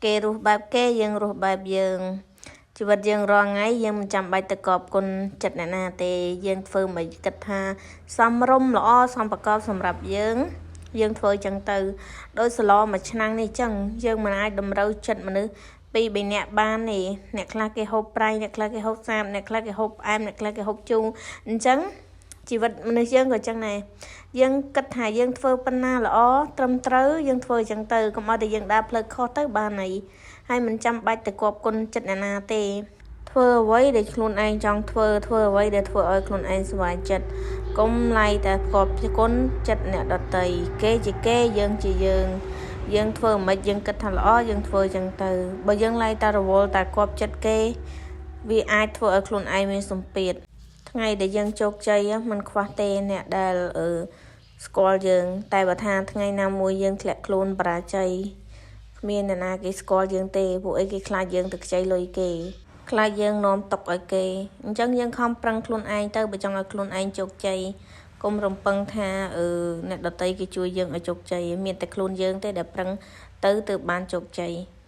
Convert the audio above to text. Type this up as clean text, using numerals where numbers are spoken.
គេរស់បែបគេយើងរស់បែបយើងជីវិតយើងរាល់ថ្ងៃយើងមិនចាំបាច់ទៅកប់គុណចិត្តអ្នកណាទេយើងធ្វើមិនគិតថាសមរម្យល្អសមប្រកបសម្រាប់យើងយើងធ្វើចឹងទៅដោយសឡមួយឆ្នាំងនេះចឹងយើងមិនអាចតម្រូវចិត្តមនុស្សពីរបីនាក់បានទេអ្នកខ្លះគេហូបប្រៃអ្នកខ្លះគេហូបសាបអ្នកខ្លះគេហូបផ្អែមអ្នកខ្លះគេហូបជូរអញ្ចឹងជីវិតមនុស្សយើងក៏ចឹងដែរយើងគិតថាយើងធ្វើប៉ុណ្ណាល្អត្រឹមត្រូវយើងធ្វើចឹងទៅកុំឲ្យតែយើងដើរផ្លូវខុសទៅបានអីហើយមិនចាំបាច់ទៅគប់គុណចិត្តអ្នកណាទេធ្វើអ្វីដែលខ្លួនឯងចង់ធ្វើធ្វើអ្វីដែលធ្វើឲ្យខ្លួនឯងសប្បាយចិត្តកុំឡៃតែគប់គុណចិត្តអ្នកដតីគេជាគេយើងជាយើងយើងធ្វើមិនយើងគិតថាល្អយើងធ្វើចឹងទៅបើយើងឡៃតែរវល់តែគប់ចិត្តគេវាអាចធ្វើឲ្យខ្លួនឯងមានសម្ពាធថ្ងៃដែលយើងជោគជ័យមិនខ្វះទេអ្នកដែលស្គាល់យើងតែបើថាថ្ងៃណាមួយយើងធ្លាក់ខ្លួនបរាជ័យគ្មានអ្នកណាគេស្គាល់យើងទេពួកអីគេខ្លាចយើងទៅខ្ចីលុយគេខ្លាចយើងនាំຕົកឲ្យគេអញ្ចឹងយើងខំប្រឹងខ្លួនឯងទៅបើចង់ឲ្យខ្លួនឯងជោគជ័យកុំរំពឹងថាអ្នកដតីគេជួយយើងឲ្យជោគជ័យមានតែខ្លួនយើងទេដែលប្រឹងទៅទើបបានជោគជ័យ។